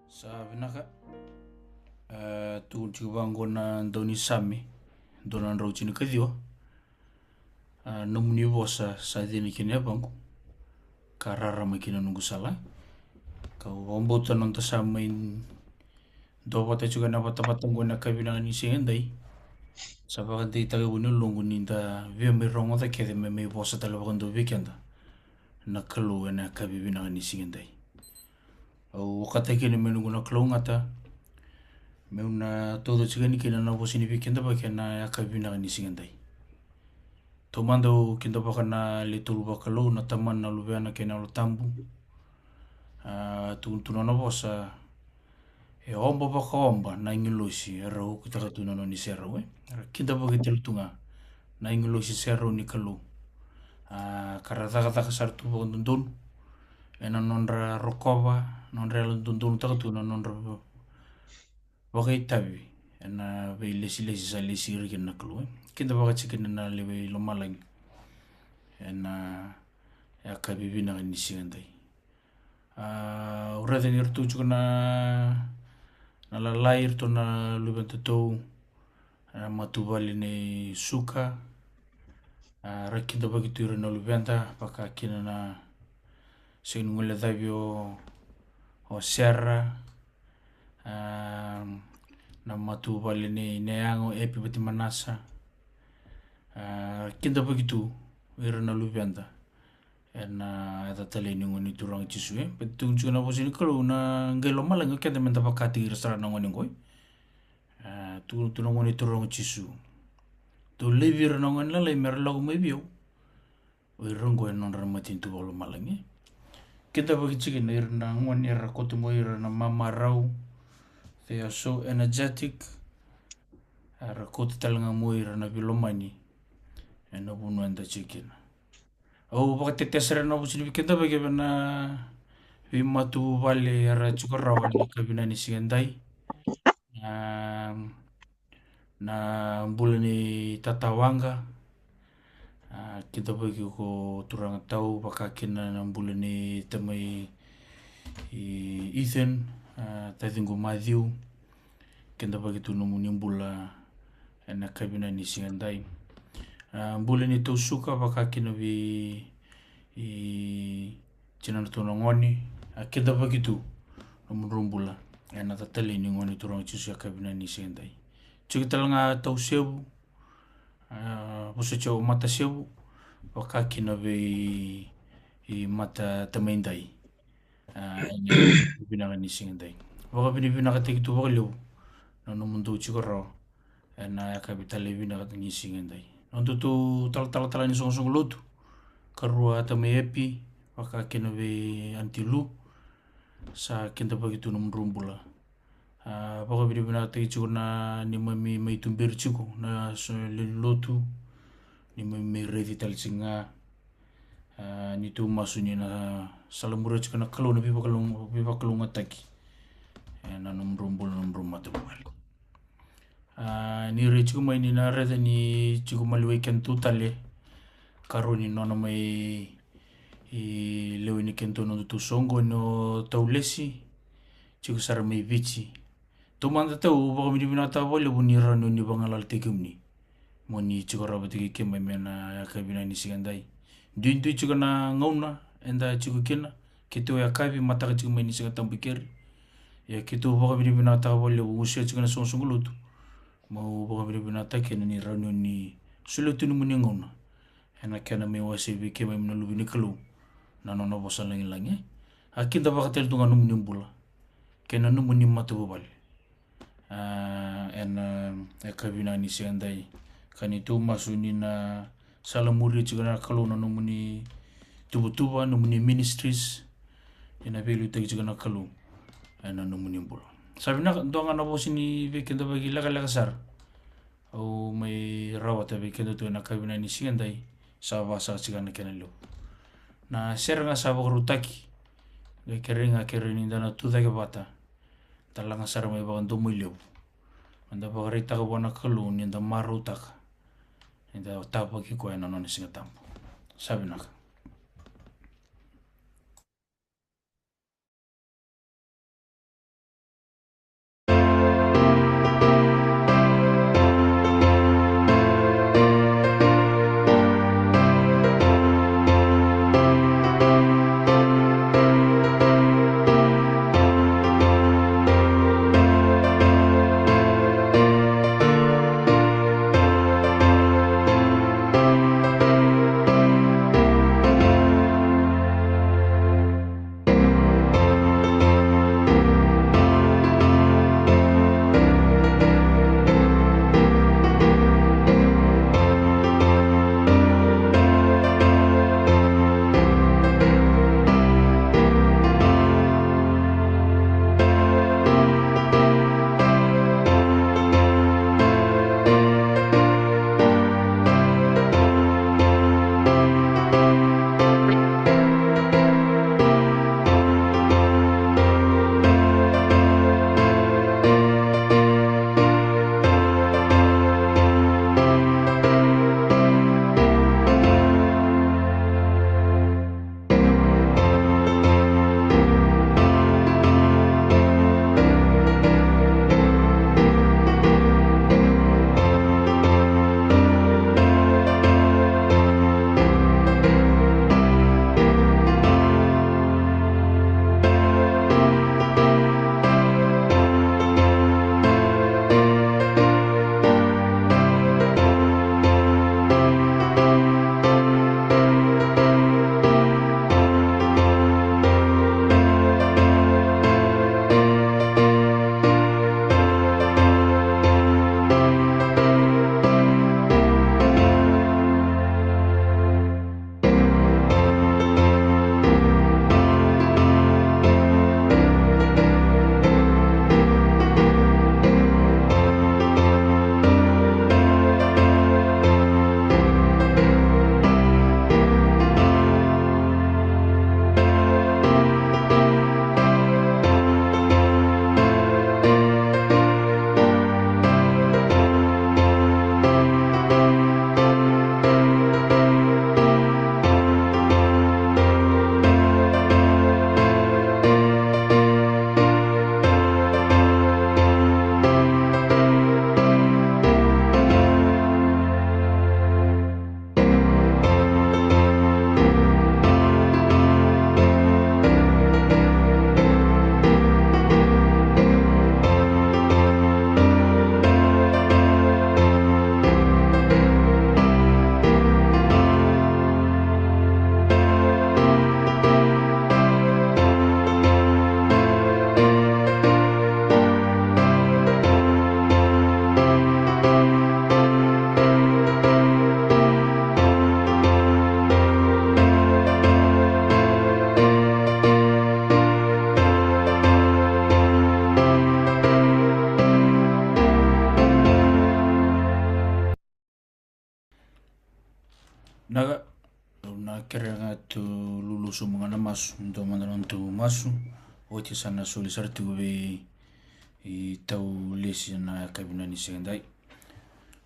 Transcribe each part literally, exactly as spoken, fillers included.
Sa vinaka. E, tukuni tiko vaqo na daunisame dua na drau tinikaciwa. A, nomuni vosa sa cina kina yavaqu, ka rarama kina noqu sala. Kau vakabauta noda sa mai duavata tiko ena vatavata oqo ena yakavi vinaka ni siga edai. Sa vakadeitaka vua na yaloqu ni da via mai rogoca kece me mai vosa tale vakadua vei keda na Kalou ena yakavi vinaka ni siga edai. Au okata kina me noqu na kalougata meu na tauca tiko yani kina na vosa ni veikidavaki ena yakavi vinaka ni siga edai. Taumada au kidavaka na Le Tolu Vakalou, na Tamana, na Luvena kei na Yalo Tabu. A, tukuna tu na nona vosa, e oba vakaoba na agilosi era ukutaka tu na nona iserau, e. Era kidavaki tale tu ga na agilosi serau ni Kalou. A, ka ra cakacaka sara tu vakadodonu ena nodra rokova, nodra yalododonutaka tu na nodra vakaitavi ena veilesilesi sa lesi ira kina na Kalou, e. Kidavaka tiko kina na lewe i lomalagi ena yakavi vinaka ni siga edai. A, au raica ni ratou tiko na, na lalai, iratou na luveda tatou, na matavuvale nei Suka. A, ra kidavaki tu ira na luveda, vaka kina na sega ni guilecavi o, o Sera, a, na matavuvale nei, nei Yago, Epi vata Manasa. A, kidavaki tu ira na luveda ena yaca talei ni Gone Turaga Jisu, e. Baleta tukuna tiko na vosa ni Kalou, na qai lomalagi o keda meda vakataki ira sara na gone oqo, e. A, tukuna tu na Gone Turaga Jisu, dou laivi ira na gone lalai mera lako mai vei au. O ira oqo e nodra na matanitu vakalomalagi. Kidavaki tiko kina ira na gone era kauta mai ira na mamarau. They are so energetic. Era kauta tale ga mai ira na veilomani ena vanua eda tiko kina. Au vakatetesa sara na vosa ni veikidavaki vei na veimatavuvale era tiko rawa ena yakavi vinaka ni siga edai. A, na bula nei Tata Waqa, a, kidavaki ko turaga tau, vaka kina na bula nei tamai i Ethan, a, taciqu Matthew. Kidavaki tu nomuni bula ena yakavi vinaka ni siga edai. A, bula nei Tau Suka, vaka kina vei i tinana tu na gone, a, kidavaki tu nomudrau bula ena yaca talei ni Gone Turaga Jisu ena yakavi vinaka ni siga edai. Tiko tale ga Tau Sevu, a, vosoti au Mata Sevu, vaka kina vei i Mata Tamaidai, a, ena yakavi vinaka ni siga edai. Vakavinavinakataki tu vakalevu na nomudou tiko rawa ena yakavi talei vinaka ni siga edai. Nodatou talatala, talatala ni soqosoqo lotu, karua tamai Epi, vaka kina vei Aunty Lu, sa kidavaki tu nomudrau bula. A, vakavinavinakataki tiko na neimami mai tuberi tiko na so lewe ni lotu, neimami mai raici tale tiko ga. A, neitou masu ni na salamuria tiko na Kalou na veivakalouga-, veivakalougatataki ena nomudrau bula, nomudrau matavuvale. A, ni rai tiko mai ni na raica ni tiko maliwai kedatou tale, karua ni nona mai lewe ni kedatou nodatou soqoni o Tau Lesi, tiko sara mai Viti. Taumada Tau, vakavinavinakataka vakalevu ni rawa ni o ni vagalalataki kemuni mo ni tiko rawa vata kei keimami ena yakavi vinaka ni siga edai. Duidui tiko na gauna eda tiko kina, keitou yakavi, mataka tiko mai ni Siga Tabu i keri. Ia keitou vakavinavinakataka vakalevu, usia tiko na soqosoqo lotu, meu vakavinavinakataka kina ni rawa ni o ni solia tu nomuni gauna ena kena mai wasei vei keimami na luve ni Kalou na nona vosa lagilagi. A, kidavaka tale tu ga nomuni bula kei na nomuni matavuvale, a, ena, e, yakavi vinaka ni siga edai. Ka neitou masu ni na salamuria tiko na Kalou na nomuni tuvatuva, nomuni ministries, ni na veiliutaki tiko na Kalou ena nomuni bula. Sa vinaka, dua ga na vosa ni veikidavaki lekaleka sara au mai rawata vei kedatou ena yakavi vinaka ni siga edai, sa vakasaka tiko na kena levu. Na sere ga sa vakarautaki, qai kerei ga, kerei ni da na tucake vata, da laga sara mai vakadomoilevu, meda vakaraitaka vua na Kalou ni da marautaka ni da tavaki koya ena nona Siga Tabu. Sa vinaka. Vinaka. Au na kerea ga tu lulu sobu ga na masu, dua mada na nodatou masu. Oti sa na soli sara tiko vei i tau lesi na yakavi ni siga edai.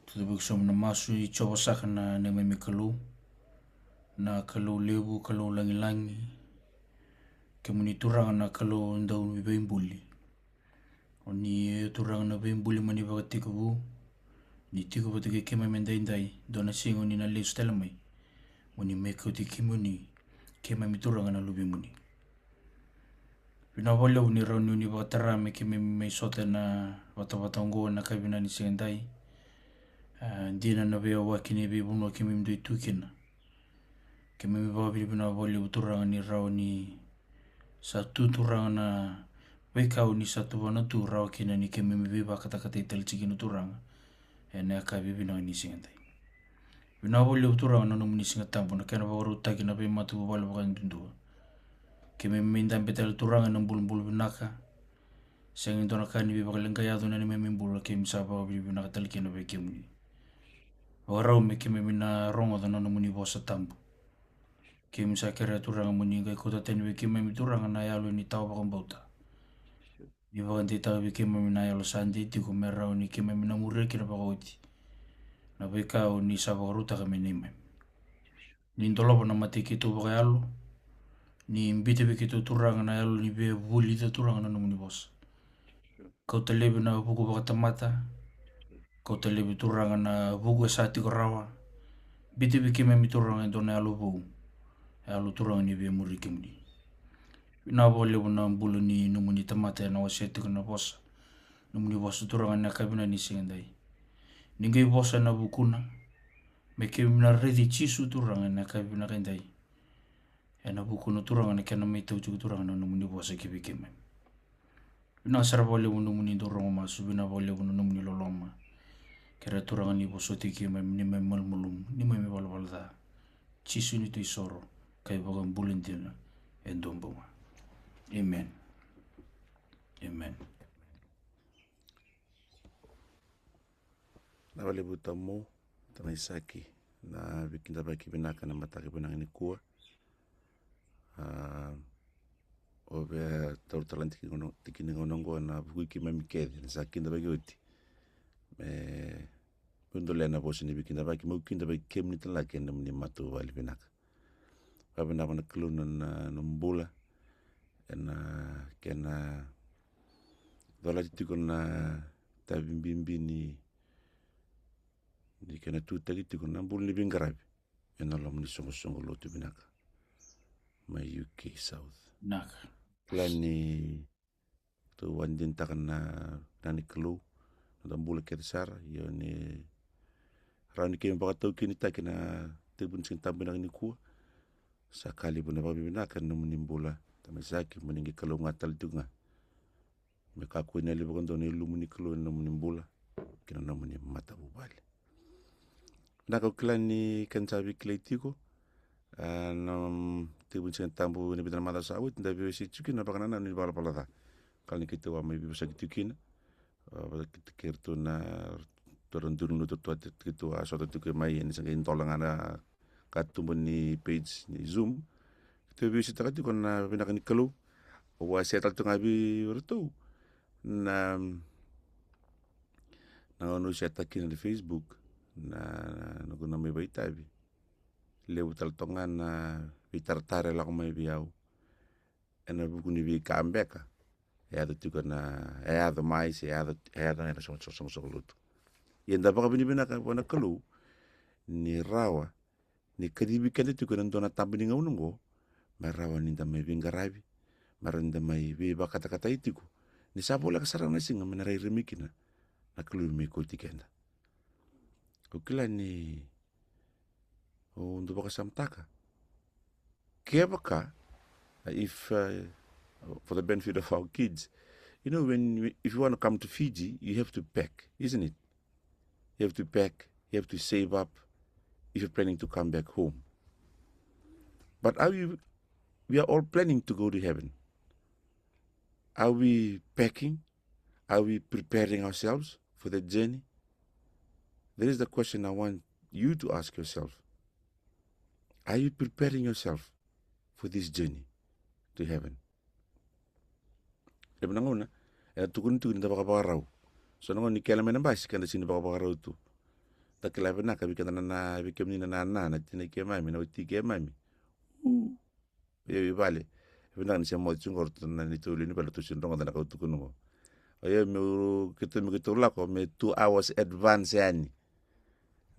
Tucake sobu na masu. I Jiova saka na neimami Kalou, na Kalou levu, Kalou lagilagi. Kemuni Turaga na Kalou dau veibuli. O ni e Turaga na veibuli mai na ivakatekivu, ni tiko vata kei keimami edaidai, dua na siga o ni na lesu tale mai mo ni mai kauti kemuni, keimami Turaga na luvemuni. Vinaka vakalevu ni rawa ni o ni vakatara me keimami mai sota ena vatavata oqo ena yakavi ni siga edai. A, dina na veiyawaki ni veivanua keimami dui tu kina. Keimami vakavinavinaka vakalevu Turaga ni rawa ni sa tu Turaga na veika o ni sa tuvana tu, rawa kina ni keimami veivakatakatai tale tiko kina Turaga ena yakavi vinaka ni siga edai. Vinaka vakalevu Turaga na nomuni Siga Tabu, na kena vakarautaki na veimatavuvale vakayadudua. Keimami mai dabe tale Turaga ena bulabula vinaka. Sega ni dua na ka ni veivakaleqai yaco ena neimami bula, keimami sa vakavinavinaka tale kina vei kemuni. Vakarau me keimami na rogoca na nomuni vosa tabu. Keimami sa kerea Turaga mo ni qai kauta tani vei keimami Turaga na yalo ni tawa vakabauta. Ni vakadeitaka vei keimami na yalo sa dei tiko me rawa ni keimami na muria kina vakaoti na veika o ni sa vakarautaka me neimami. Ni dolava na mata i keitou vakayalo. Ni biuta vei keitou Turaga na yalo ni via vulica Turaga na nomuni vosa. Kauta laivi na vuku vakatamata. Kauta laivi Turaga na vuku e sa tiko rawa. Biuta vei keimami Turaga e dua na yalo vou, yalo Turaga ni via muri kemuni. Vinaka vakalevu na bula ni nomuni tamata ena wasea tiko na vosa, nomuni vosa Turaga ena yakavi ni siga edai. Ni qai vosa ena vukuna, me keimami na raici Jisu Turaga ena yakavi vinaka edai. Ena vukuna Turaga na kena mai tau tiko Turaga na nomuni vosa ki vei keimami. Vinaka sara vakalevu na nomuni dau rogo masu, vinaka vakalevu na nomuni loloma. Kerea Turaga ni vosoti keimami, neimami malumalumu, neimami valavala ca. Jisu neitou isoro ka iVakabula dina e duabau ga. Amen. Amen. Vinaka vakalevu Tamu, Tama Isaki, na veikidavaki vinaka ena mataka vinaka nikua. A, o via taura tale na tikina, tikina gauna oqo ena vukui keimami kece, ni sa kidavaki oti. Me, meu dolea na vosa ni veikidavaki, meu kidavaki kemuni tale ga kei na nomuni matavuvale vinaka. Vakavinavinaka vua na Kalou na, na, na bula ena kena colati tiko na itavi bibi ni, ni kena tutaki tiko na bula ni veiqaravi ena loma ni soqosoqo lotu vinaka mai U K South. Vinaka. Kila ni tou vakadinadinataka na, na ni Kalou, noda bula kece sara, ia ni rawa ni keimami vakataukeitaki ena tekivu ni Siga Tabu vinaka nikua. Sa ka levu na vakavinavinaka ena nomuni bula, Tama Isaki, mo ni qai Kalou ga tale tiko ga. Me kakua ni yali vakadua na ilumu ni Kalou ena nomuni bula kei na nomuni matavuvale. Vinaka, au kila ni keda sa veikilai tiko, a, na, mm, tekivu ni Siga Tabu ena vica na macawa sa oti, da veiwasei tiko kina na vakanananu ni valavala ca. Kila ni keitou a mai veivosaki tiko kina, a, vata kei ratou na, ratou na duru ni lotu, ratou a, keitou a sota tiko mai, ena se qai dola ga na katuba ni page ni Zoom. Keitou veiwaseitaka tiko na vinaka ni Kalou. Au a share tale tiko ga vei iratou na, na gauna au share-taka kina na Facebook, na, na, na gauna mai vakaitavi. Levu tale toka ga na veitaratara e lako mai vei au ena vuku ni veika beka e yaco tiko na, e yaco mai se e yaco, e yaco ena so, so, so, soqosoqo lotu. Ia da vakavinavinaka vua na Kalou ni rawa ni kacivi keda tiko ena dua na taba ni gauna oqo, me rawa ni da mai veiqaravi, me rawa ni da mai veivakatakatai tiko. Ni sa voleka sara na siga me na rairai mai kina na Kalou me kauti keda. Au kila ni au dau vakasamataka, kevaka, uh, if, uh, for the benefit of our kids, you know, when we, if you want to come to Fiji, you have to pack, isn't it? You have to pack, you have to save up if you're planning to come back home. But are we, we are all planning to go to heaven. Are we packing? Are we preparing ourselves for the journey? That is the question I want you to ask yourself. Are you preparing yourself for this journey to heaven? Levu na gauna ena tukuni tiko ni da vakavakarau. So na gauna ni kele mai na basi, keda sini vakavakarau tu. Da kila vinaka vei keda na, na, vei kemuni na nana, na tina i keimami, na wati i keimami. Io, i vale. Vinaka ni se moce tiko qo ratou na neitou lewe ni vale, ratou sini rogoca na ka au tukuna qo. Io, meu, keitou, me keitou lako me two hours advance yani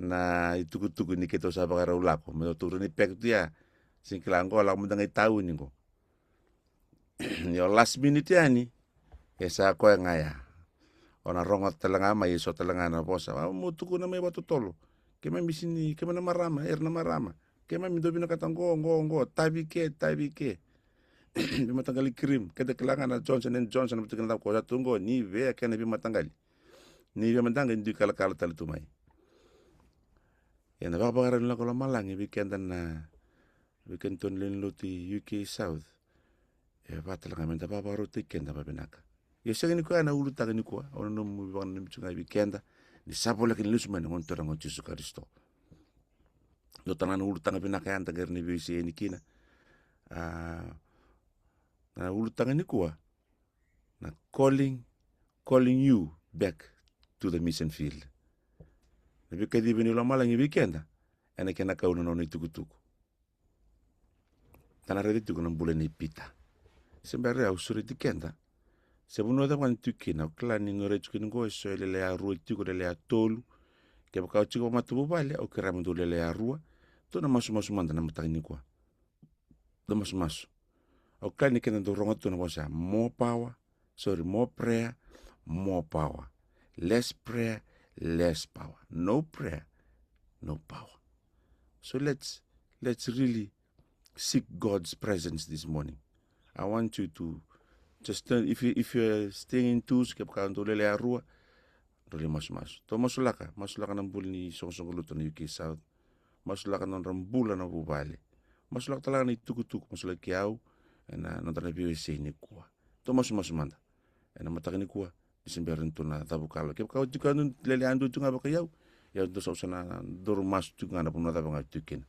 na itukutuku ni keitou sa vakarau lako. Me ratou rawa ni peki tu ya. Sini kila qo, lako mada ga i tauni qo. Ni o last minute yani, e sa koya ga ya. O na rogoca tale ga mai, e so tale ga na vosa. A, mo tukuna mai vakatotolo. Keimami sini, keimami na marama, era na marama. Keimami dau vinakata qo, qo, qo, tavi ke, tavi ke. Veimataqali cream, keda kila ga na Johnson and Johnson, vata kei na cava ko sa tu qo, Nivea kei na veimataqali. Nivea mada ga e dui kalakala tale tu mai. Ena vakavakarau ni lako lomalagi vei keda na, vei keda na lewe ni lotu i U K South. E vaka tale ga meda vakavakarautaki keda vavinaka. Io, sega ni koya na ulutaga nikua, au nanuma meu vakananumi tiko ga vei keda ni sa voleka ni lesu mai na Gone Turaga o Jisu Karisito. Dua tale ga na ulutaga vinaka ya da qai rawa ni veiwasei yani kina. A, na ulutaga nikua, na calling, calling you back to the mission field. Na veikacivi ni lomalagi vei keda ena kena kau na nona itukutuku. Da na raica tiko na bula nei Pita. Se bera au sureti keda. Se vanua cava ga ni tiko kina, au kila ni na raica tiko ni qo e so e lele a rua tiko, lele a tolu. Kevaka o tiko vakamatavuvale, au kerea mo dou lele a rua. Tou na masumasu mada na mataka nikua. Dou masumasu. Au kila ni keda dau rogoca tu na vosa ya, more power, sorry, more prayer, more power. Less prayer, less power. No prayer, no power. So let's, let's really seek God's presence this morning. I want you to just turn, if you, if you're staying in twos, kevaka dou lele a rua, dou lai masumasu. Tou masulaka, masulaka na bula ni soqosoqo lotu na U K South. Masulaka na nodra bula na vuvale. Masulaka tale ga na itukutuku, masulaki au ena noda na veiwasei nikua. Tou masumasu mada ena mataka nikua, ni se bera ni tou na cavuka. Kevaka o tiko yadua, lele yadua tiko ga vakai au, ia dou sa, sa na dou masu tiko ga na vanua cava ga o tiko kina.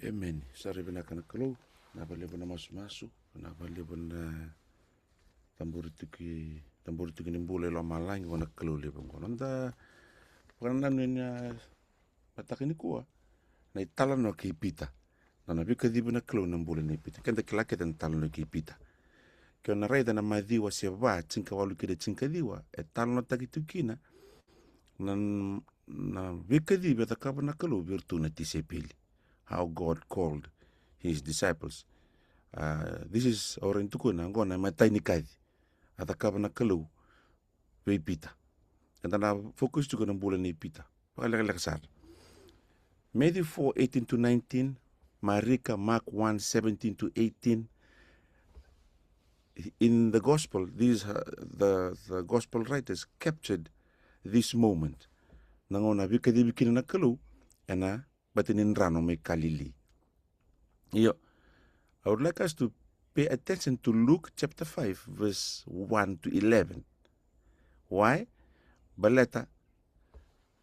Emeni. Sa rui vinaka na Kalou. Vinaka vakalevu na masumasu, vinaka vakalevu na Taburi tiko, taburi tiko ni bula i lomalagi vua na Kalou levu oqo. Noda vakanananu ena mataka nikua na italanoa kei Pita. Na nona veikacivi na Kalou na bula nei Pita. Keda kila kece na italanoa kei Pita. Ke o na raica na Maciu wase va, tinikawalu kei na tinikaciwa, e talanoataki tiko kina na, na veikacivi e cakava na Kalou vei iratou na tisaipeli. How God called his disciples. Uh, this is, au rawa ni tukuna oqo na imatai ni kaci a cakava na Kalou vei Pita. Eda na focus tiko na bula nei Pita vakalekaleka sara. Matthew four eighteen to nineteen, Marika, Mark one seventeen to eighteen. In the gospel, these, uh, the, the gospel writers captured this moment. Na gauna a veikacivi kina na Kalou ena bati ni drano mai Kalili. Io, I would like us to pay attention to Luke chapter five, verse one to eleven. Why? Baleta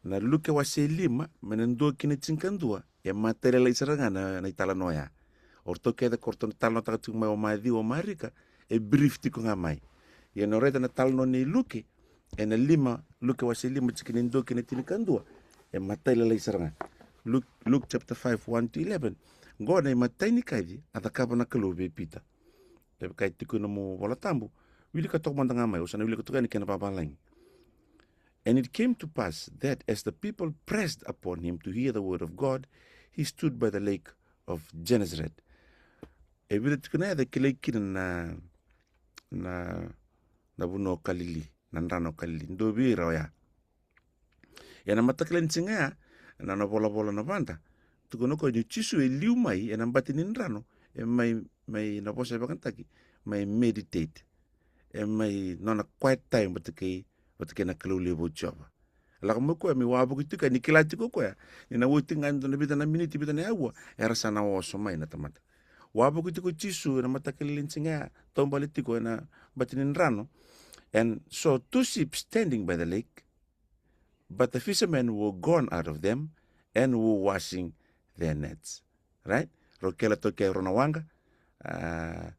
na Luke wase lima, mai na dua ki na tinikadua, e matailalai sara ga na, na italanoa ya. O ratou kece ko ratou na talanoataka tiko mai o Maciu, o Marika, e brief tiko ga mai. Ia ni o raica na talanoa nei Luke, ena lima, Luke wase lima, tikina e dua ki na tinikadua, e matailalai sara ga. Luke, Luke chapter five, one to eleven. Qo na imatai ni kaci a cakava na Kalou vei Pita. Kevaka e tiko na nomu Vola Tabu, wilika toka mada ga mai, au sa na wilika toka yani kena vavalagi. And it came to pass that as the people pressed upon him to hear the word of God, he stood by the lake of Gennesaret. E vica tiko na yaca e kilai kina na, na, na vanua o Kalili, na drano o Kalili. Dua vei ira oya. Ena matakila ni siga ya, na nona volavola na vada, tukuna o koya ni Jisu e liu mai ena bati ni drano, e mai, mai na vosa e vakayagataki, mai meditate. E mai nona quiet time vata kei, vata kei na Kalou levu o Jiova. Lako mai o koya me wavoki tiko, ni kila tiko o koya ni na oti ga e dua na vica na miniti, vica na aua, era sa na oso mai na tamata. Wavoki tiko o Jisu ena matakila ni siga ya, taubale tiko ena bati ni drano. And saw two ships standing by the lake, but the fishermen were gone out of them and were washing their nets. Right? Rau kele toka e rua na waqa, ah,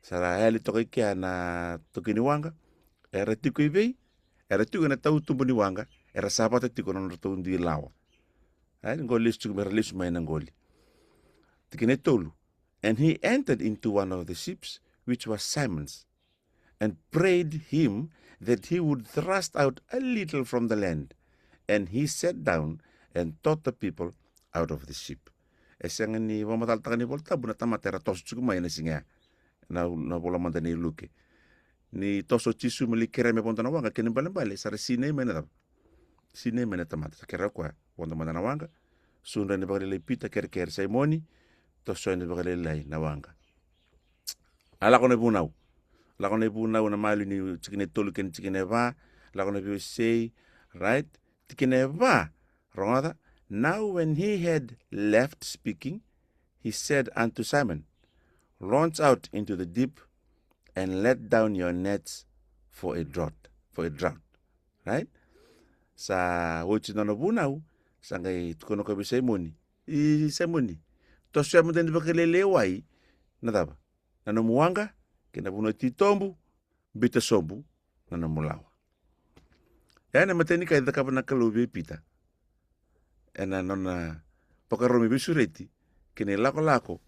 sa ra yali toka i kea na toki ni waqa. Era tiko i vei? Era tiko ena tautuba ni waqa, era savata tiko na nodratou dui lawa. Right? Qo lesu tiko me ra lesu mai na qoli. Tikina e tolu. And he entered into one of the ships, which was Simon's, and prayed him that he would thrust out a little from the land. And he sat down and taught the people out of the ship. E sega ni vakamacalataka na iVolatabu na tamata era toso tiko mai ena siga ya. Na, na vola mada nei Luke. Ni toso o Jisu me lai kerea me vodo na waqa, kena ibalebale sa ra sinai mai na cava? Sinai mai na tamata. Sa kerea o koya, vodo mada na waqa. Sudra ni vakalailai Pita, kerekere Saimoni, toso ni vakalailai na waqa. A lako na ivunau. Lako na ivunau na malu ni tikina e tolu kei na tikina e va. Lako na veiwasei, right? Tikina e va. Rogoca. Now when he had left speaking, he said unto Simon, launch out into the deep and let down your nets for a draught, for a draught. Right? Sa oti na nona vunau, sa qai tukuna o koya vei Saimoni. I Saimoni, tosoya mada ni vakalailai wai na cava? Na nomu waqa, kei na vanua titobu, biuta sobu na nomu lawa. Ya na imatai ni ka e cakava na Kalou vei Pita. Ena nona vakarau me veisureti, kei na ilakolako,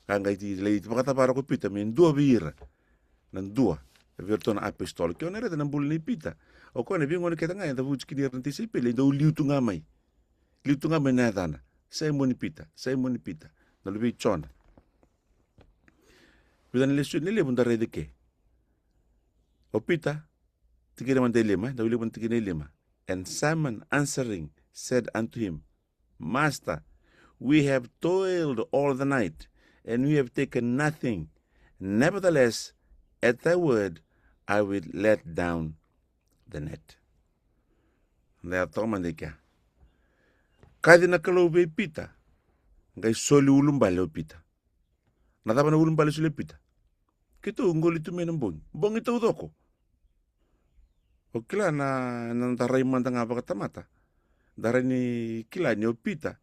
ka qai lai vakacavara ko Pita me dua vei ira. Na dua vei iratou na apositolo. Ke o na raica na bula nei Pita, o koya na veigauna kece ga e cavuti kina ira na tisaipeli, e dau liu tu ga mai. Liu tu ga mai na yacana. Saimoni Pita, Saimoni Pita. Na luve i Jona. Vica na lesoni levu da raica eke. O Pita, tikina mada e lima, da wilika mada tikina e lima. And Simon answering said unto him, Master, we have toiled all the night, and we have taken nothing. Nevertheless, at thy word I will let down the net. Da yaco toka mada i kea. Kaci na Kalou vei Pita, qai soli ulubale o Pita. Na cava na ulubale e solia o Pita? Keitou qoli tu mai na bogi. Bogi taucoko. O kila na, na da rai mada ga vakatamata, da rai ni kila ni o Pita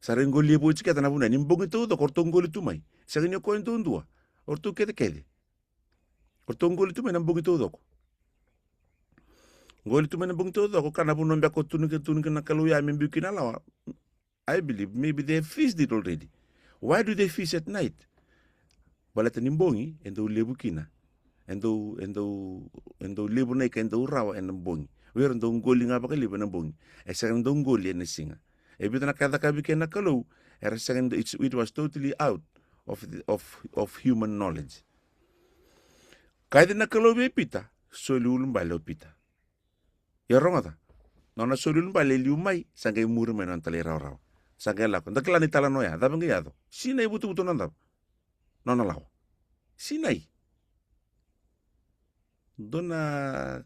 sa rai qoli e voti keda na vuna ni bogi taucoko o ratou qoli tu mai. Sega ni o koya duadua, o ratou kecekece. O ratou qoli tu mai na bogi taucoko. Qoli tu mai na bogi taucoko, ka na vanua beka o tukuna, tukuna na Kalou ya me biu kina na lawa. I believe maybe they have fixed it already. Why do they fish at night? Baleta ni bogi e dau levu kina. E dau, e dau, e dau levu na ika, e dau rawa ena bogi. O ira dau qoli ga vakalevu ena bogi. E sega ni dau qoli ena siga. E vica na ka e cakava vei keda na Kalou, era sega ni, it's, it was totally out of the, of, of human knowledge. Kaci na Kalou vei Pita, soli ulubale o Pita. Ia rogoca, nona soli ulubale e liu mai, sa qai muri mai nona talairawarawa. Sa qai lako. Da kila na italanoa ya, cava qai yaco? Sinai vutuvutu nona cava? Nona lawa. Sinai. Dua na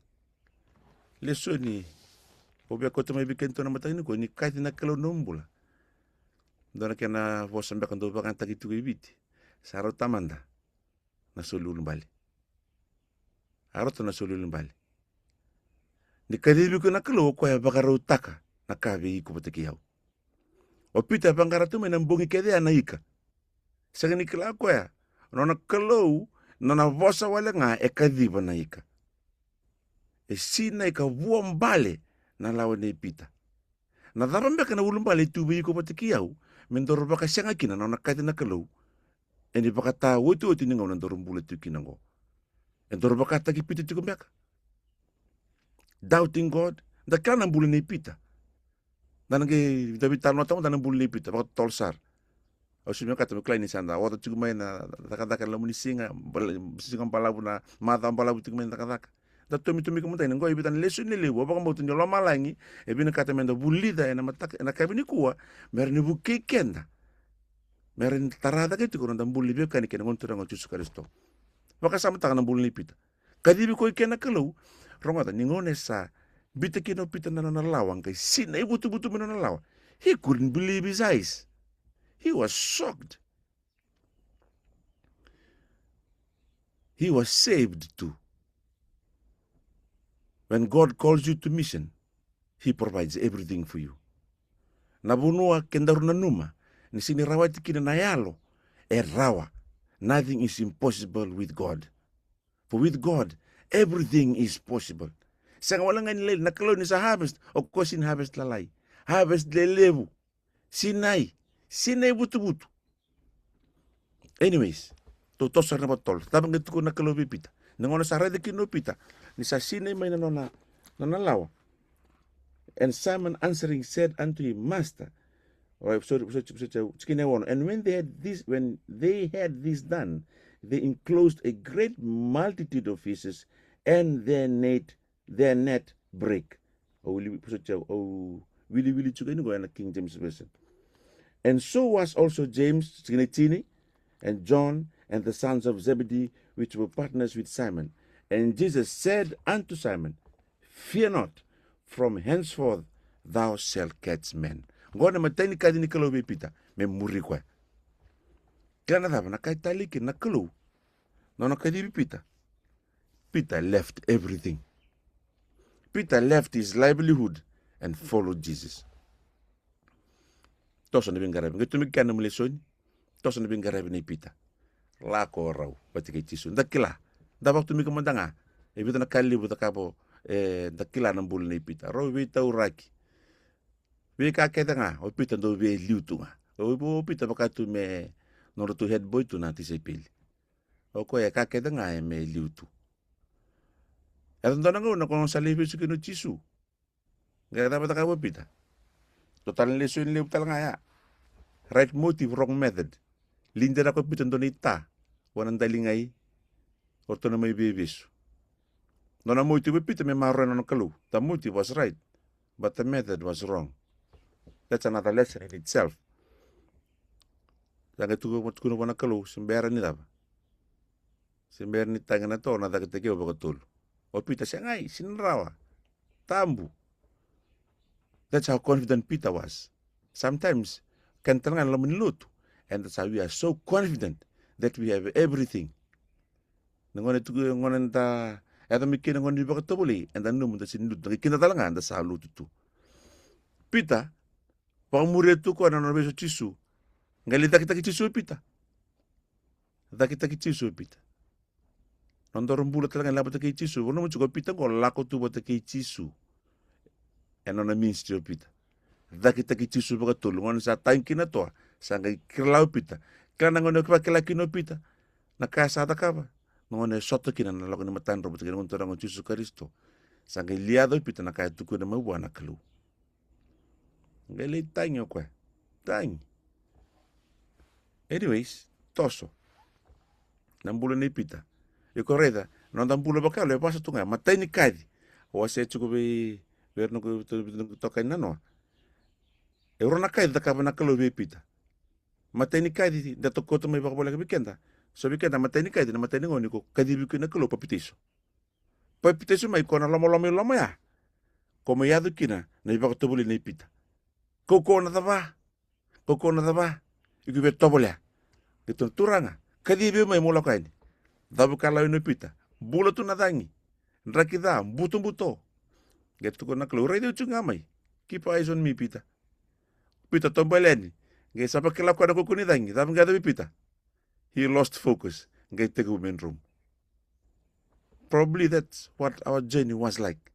lesoni au via kauta mai vei kedatou na mataka nikua, ni kaci na Kalou na nomu bula. Dua na kena vosa beka dau vakayagataki tiko i Viti. Sa rauta mada na soli ulubale. A rauta na soli ulubale. Ni kacivi iko na Kalou, o koya e vakarautaka na ka vei iko vata kei au. O Pita e vaqara tu mai na bogi kece ya na ika. Sega ni kila o koya, nona Kalou, nona vosa wale ga e kaciva na ika. E sinai ka vuabale na lawa nei Pita. Na cava beka na ulubale e tu vei iko vata kei au, me daru vakasega kina na nona kaci na Kalou ena ivakataotioti ni gauna daru bula tiko kina oqo? E daru vakataki Pita tiko beka? Doubting God. Da kila na bula nei Pita. Da na qai, da veitalanoataka mada na bula nei Pita vakatotolo sara. Au se vinakata meu kila ni sa da oca tiko mai na cakacaka ena loma ni siga, bala-, siga balavu, na macawa balavu tiko mai na cakacaka. Da tomitomika mada yani, qo e vica na lesoni lelevu, au vakabauta ni lomalagi e vinakata meda vulica ena mataka, ena yakavi nikua, me rawa ni vukei keda, me rawa ni tara cake tiko na noda bula ni veiwekani kei na Gone Turaga o Jisu Karisito. Vakasamataka na bula nei Pita. Kacivi koya kina na Kalou. Rogoca, ni gauna e sa biuta kina o Pita na nona lawa, qai sinai vutuvutu mai na nona lawa. He couldn't believe his eyes. He was shocked. He was saved too. When God calls you to mission, He provides everything for you. Na vanua kedaru nanuma ni sega ni rawati kina na yalo, e rawa. Nothing is impossible with God. For with God, everything is possible. Sega wale ga ni lailai, na Kalou ni sa harvest, o koya sega ni harvest lalai. Harvest lelevu. Sinai. Sinai vutuvutu. Anyways, tou toso sara na vakatotolo. Cava qai tukuna na Kalou vei Pita? Na gauna sa raica kina o Pita ni sa sinai mai na nona, nona lawa. And Simon answering said unto him, Master, oh, sorry, sorry, sorry, sorry, tikina e ono. And when they had this, when they had this done, they enclosed a great multitude of fishes, and their net, their net break. Au wili, au wiliwili tiko yani qo ena King James Version. And so was also James, tikina e tini, and John, and the sons of Zebedee, which were partners with Simon. And Jesus said unto Simon, Fear not, from henceforth thou shalt catch men. Qo na imatai ni kaci ni Kalou vei Pita, me muri koya. Kila na cava na ka e talei kina na Kalou? Nona kacivi Pita. Peter left everything. Peter left his livelihood and followed Jesus. Toso na veiqaravi. Qai tomika kina na nomu lesoni. Toso na veiqaravi nei Pita. Lako rau vata kei Jisu. Da kila. Da vakatomika mada ga. E vica na ka levu cakava, e, da kila na bula nei Pita. Rau veitauraki. Veika kece ga o Pita dau veiliu tu ga. O, o Pita vaka tu me nodratou head boy tu na tisaipeli. O koya e ka kece ga e me liu tu. E dua na gauna ko sa lai vesu kina o Jisu. Qai cava cakava o Pita? Dua tale na lesoni levu tale ga ya. Right motive, wrong method. Leaderaka o Pita dua na ita vua na daligai o ratou na mai veivesu. Dua na motive o Pita me maroroya na nona Kalou. The motive was right, but the method was wrong. That's another lesson in itself. Sa qai tukuna, tukuna vua na Kalou, se bera ni cava? Se bera ni tagi na to na cakitaki au vakatolu. O Pita, segai, sega ni rawa. Tabu. That's how confident Peter was. Sometimes, kena tale ga na loma ni lotu, and that's how we are so confident that we have everything. Na gauna e tuku, gauna eda yaco mai kina na gauna ni vakatovolei, eda nanuma da sega ni lotu, da qai kida tale ga da sa lotu tu. Pita, vakamuria tu koya na nona vesu o Jisu. Qai lai cakitaki Jisu o Pita. Cakitaki Jisu o Pita. Nodaru bula tale ga e lako vata kei Jisu. Vanua mo tiko o Pita oqo, lako tu vata kei Jisu. E nona ministry o Pita. Cakitaki Jisu vakatolu. Gauna sa tagi kina toa, sa qai kila o Pita. Kila na gauna e vakila kina o Pita na ka sa cakava. Na gauna e sota kina na lako ni matadromo vata kei na Gone Turaga o Jisu Karisito. Sa qai liaca o Pita na ka e tukuna mai vua na Kalou. Qai lai tagi o koya. Tagi. Anyways, toso na bula nei Pita. Iko raica, na noda bula vakayalo e vasa tu ga, matai ni kaci. Au wasea tiko vei, vei ira noqu, noqu itokani nanoa. E rua na kaci cakava na Kalou vei Pita. Matai ni kaci, da toka koto mai vakavoleka vei keda. So vei keda, matai ni kaci, na matai ni gauna iko kacivi kina na Kalou, papitaiso. Papitaiso mai, ko na lomaloma i loma ya. Ko mai yaco kina na ivakatovolei nei Pita. Kaukauwa na cava? Kaukauwa na cava? Iko via tovolea. Qai tukuna, Turaga, kacivi au mai meu lako yani. Cavu ka lako yani o Pita. Bula tu na cagi. Draki ca, butobuto. Qai tukuna na Kalou, raici au tiko ga mai. Keep eyes on me, Pita. Pita taubale yani. Qai sa vakila koya na kaukauwa ni cagi. Cava qai yaco vei Pita? He lost focus. Qai tekivu me dromu. Probably that's what our journey was like.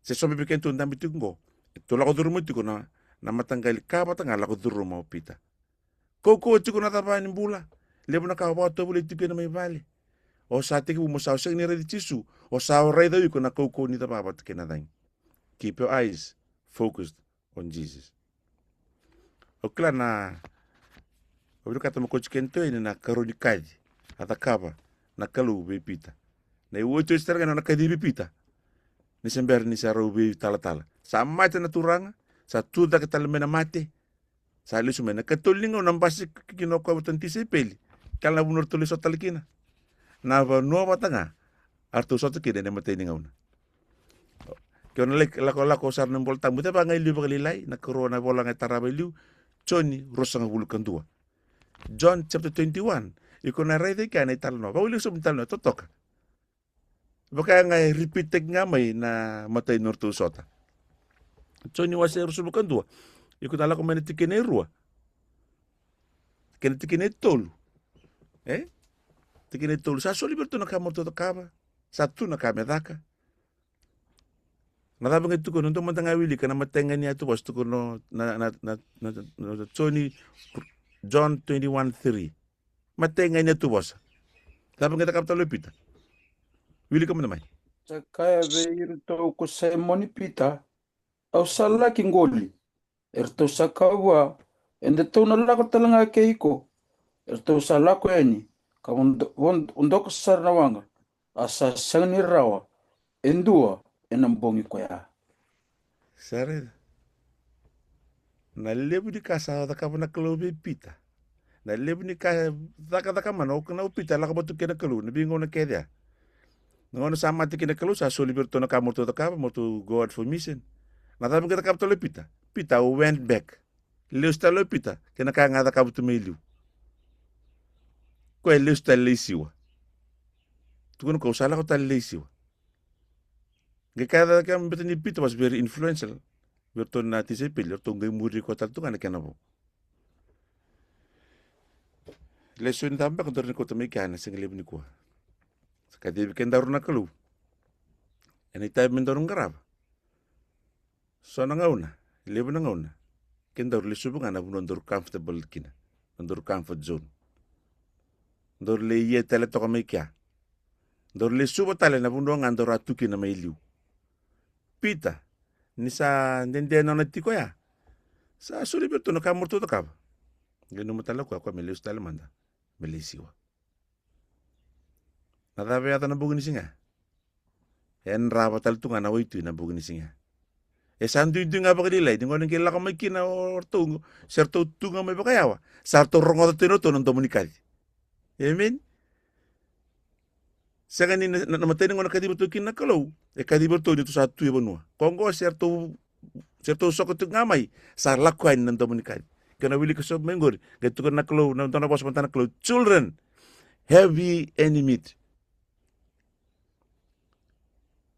Se so vei keda tu dabe tiko qo, e tu lako curuma tiko na, na mataqali ka vata ga lako curuma o Pita. Kaukauwa tiko na cava ni bula. Levu na ka o vakatovolei tiko kina mai vale. O sa tekivu mo sa, o sega ni raici Jisu. O sa raica o iko na kaukauwa ni cava vata kei na cagi. Keep your eyes focused on Jesus. Au kila na, au vinakata mo kauti keda tu yani na karua ni kaci a cakava na Kalou vei Pita. Na iotioti tale ga na nona kacivi Pita. Ni se bera ni sa rau veitalatala. Sa mate na Turaga, sa tu cake tale mai na mate. Sa lesu mai na ikatolu ni gauna basika kina o koya vata na tisaipeli. Kila na vanua ratou lesu tale kina. Na vanua vata ga eratou sota kina ena imatai ni gauna. Ke o na lai lakolako sara na iVolatabu, cava ga e liu vakalailai, na karua na ivola ga e tarava e liu, Joni ruasagavulu ka dua. John chapter twenty-one, iko na raica i kea na italanoa. Vakaulika sobu na italanoa, totoka. Vaka ga e repeat-taki ga mai na imatai ni nodratou sota. Joni wase ruasagavulu ka dua, iko na lako mai na tikina e rua. Kei na tikina e tolu. E? Tikina e tolu. Sa soli vei iratou na ka me ratou cakava. Sa tu na ka me caka. Na cava ga e tukuna, dou mada ga wilika na imatai ga ni yatuvosa, tukuna na, na, na, na, na Joni, John twenty-one three. Imatai ga ni yatuvosa. Cava ga e cakava tale o Pita? Wilika mada mai. Sa kaya vei iratou ko Saimoni Pita, au sa laki qoli. Eratou sa kaya vua, edatou na lako tale ga kei iko. Eratou sa lako yani, ka vodo-, vodoka sara na waqa, a sa sega ni rawa e dua ena bogi koya. Sa raica na levu ni ka sa cakava na Kalou vei Pita. Na levu ni ka cakacaka mana o, na o Pita lako vata kei na Kalou na veigauna kece ya. Na gauna sa mate kina na Kalou, sa soli vei iratou na ka mo ratou cakava, mo ratou go out for mission. Na cava ga e cakava tale o Pita? Pita went back. Lesu tale o Pita kei na ka ga e cakava tu mai liu. Koya e lesu tale lai siwa. Tukuna, kau sa lako tale lai siwa. Qai kaya cake me baleta ni Pita was very influential vei iratou na tisaipeli, eratou qai muri koya tale tu ga na kena vo. Lesoni cava beka daru na kauta mai kea ena siga levu nikua? Sa kacivi kedaru na Kalou ena itavi me daru qarava. So na gauna, levu na gauna, kedaru lesuva ga na vanua daru comfortable kina, na daru comfort zone. Daru lai ia tale toka mai kea. Daru lesuva tale na vanua ga daru a tu kina mai liu. Pita, ni sa dede na nona tiko ya, sa soli vei iratou na ka mo ratou cakava. Qai nanuma tale o koya, o koya me lesu tale mada me lai siwa. Na cava e yaco na bogi ni siga? E yadrava tale tu ga na waitui na bogi ni siga. E sa duidui ga vakalailai ni gauna qai lako mai kina o ratou, se ratou tu ga mai vakayawa, sa ratou rogoca tu e ratou na domo ni kaci. Amen. Sega ni na, na, na imatai ni gauna kacivi ratou kina na Kalou, e kacivi ratou ni ratou sa tu e vanua. Ko oqo se ratou, se ratou soko tu ga mai, sa lako yani na domo ni kaci. Ke na wilika sobu mai qori, qai tukuna na Kalou, na dua na vosa vata na Kalou, children, have ye any meat?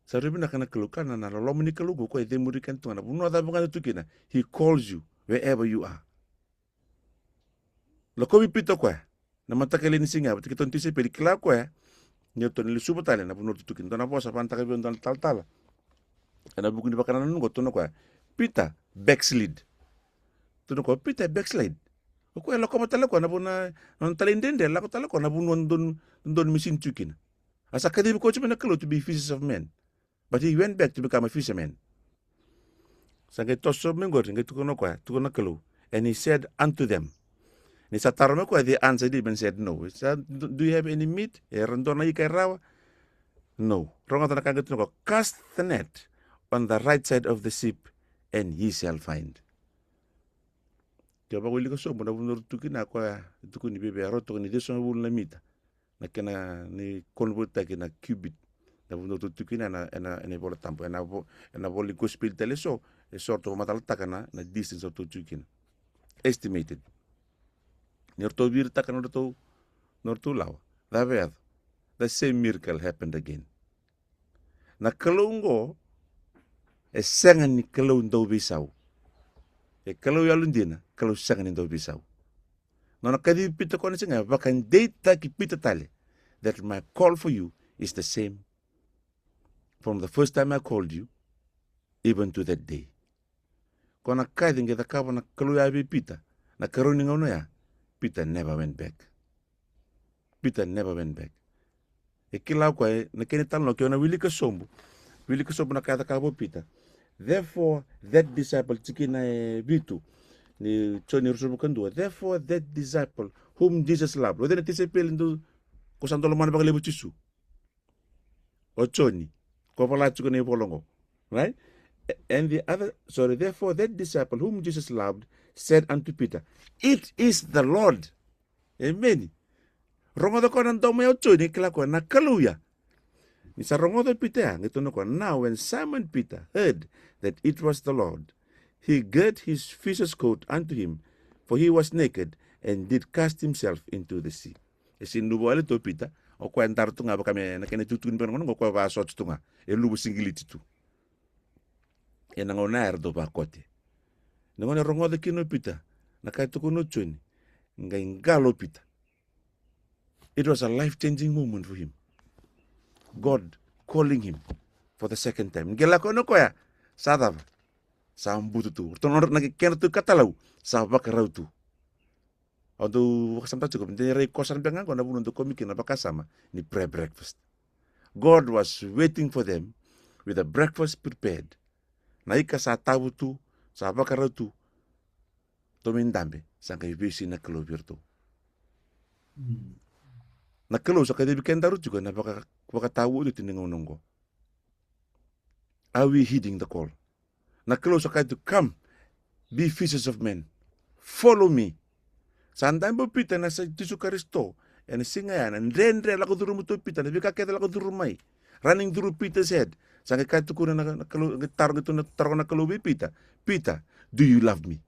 Sa rui vinaka na Kalou, ka na, na loloma ni Kalou qo, koya e cemuri keda tu ga na vanua cava ga tu kina. He calls you wherever you are. Lakovi Pita o koya na mataka lailai ni siga, vata kei iratou na tisaipeli, kila o koya Ni ratou na lesuva tale na vanua ratou tu kina. Dua na vosa vakayagataka vei au dua na talatala ena vuku ni vakanananu qo, tukuna o koya, Peter backslid. Tukuna o koya, Peter backslid. O koya e lakova tale o koya na vanua, na nona talaidredre, lako tale o koya na vanua dodonu, dodonu me sega ni tu kina. A sa kacivi koya tiko mai na Kalou to be fishers of men. But he went back to become a fisherman. Sa qai toso mai qori, qai tukuna o koya, tukuna na Kalou. And he said unto them. Ni sa taro mai o koya, they answered him and said, "No." He said, "Do do you have any meat?" Era dua na ika e rawa? No. Rogoca na ka qai tukuna o koya, "Cast the net on the right side of the ship, and ye shall find." Ke o vakawilika sobu na vanua ratou tu kina, o koya e tukuni vei, vei au ratou ni ciwasagavulu na mita. Na kena ni converttaki na cubit. Na vanua ratou tu kina ena, ena, ena iVola Tabu, ena vo-, ena ivola ni Kosipeli tale eso, eso ratou vakamacalataka na, na distance ratou tu kina. Estimated. Ni ratou viritaka na nodratou, nodratou lawa. Cava e yaco? The same miracle happened again. Na Kalou qo e sega ni Kalou dauveisau. E Kalou yalodina, Kalou sega ni dauveisau. Nona kacivi Pita koya na siga ya, vakadeitaki Pita tale that my call for you is the same from the first time I called you, even to that day. Ko na kaci qai cakava na Kalou ya vei Pita, na karua ni gauna ya, Pita never went back. Pita never went back. E kila o koya na kena italanoa, ke o na wilika sobu. Wilika sobu na ka e cakava o Pita. Therefore, that disciple, tikina e vitu ni Joni ruasagavulu ka dua. Therefore, that disciple whom Jesus loved. O cei na tisaipeli dou, ko sa dau lomana vakalevu o Jisu? O Joni. Ko vola tiko na ivola qo. Right? A-, and the other, sorry, therefore that disciple whom Jesus loved said unto Peter, "It is the Lord." Emeni. Rogoca koya na domo ya o Joni, e kila koya na Kalou ya. Ni sa rogoca o Pita ya, qai tukuna koya, "Now when Simon Peter heard that it was the Lord, he girt his fisher's coat unto him, for he was naked, and did cast himself into the sea." E sega ni luva wale tu o Pita, o koya e dara tu ga vaka me na kena itukutuku ni veigauna qo, o koya vakasota tu ga, e luva sigiliti tu. Ena gauna ya era dau vakote. Na gauna e rogoca kina o Pita na ka e tukuna o Joni, qai qalo o Pita. It was a life-changing moment for him. God calling him for the second time. Qai lako yani o koya, sa cava? Sa butu tu. Ratou na nodra na kedratou ikatalau sa vakarau tu. Au dau vakasamataka tiko, de rai kosa beka ga qo na vanua dau komi kina na vakasama ni prayer breakfast. God was waiting for them with a breakfast prepared. Na ika sa tavu tu, sa vakarau tu. Ratou mai dabe, sa qai veisei na Kalou vei iratou. Mm. Na Kalou sa kacivi kedaru tiko ena vaka, vakatavutu ni gauna oqo. Are we heeding the call? Na Kalou sa kaya tu, "Come, be fishers of men. Follow me." Sa dabe o Pita ena yacai Jisu Karisito. Ena siga ya na dredre lako curuma tu o Pita, na veika kece lako curu mai. Running through Peter's head. Sa qai kaya tu kina na, na Kalou, qai taro, qai tu na taro na Kalou vei Pita, "Peter, do you love me?"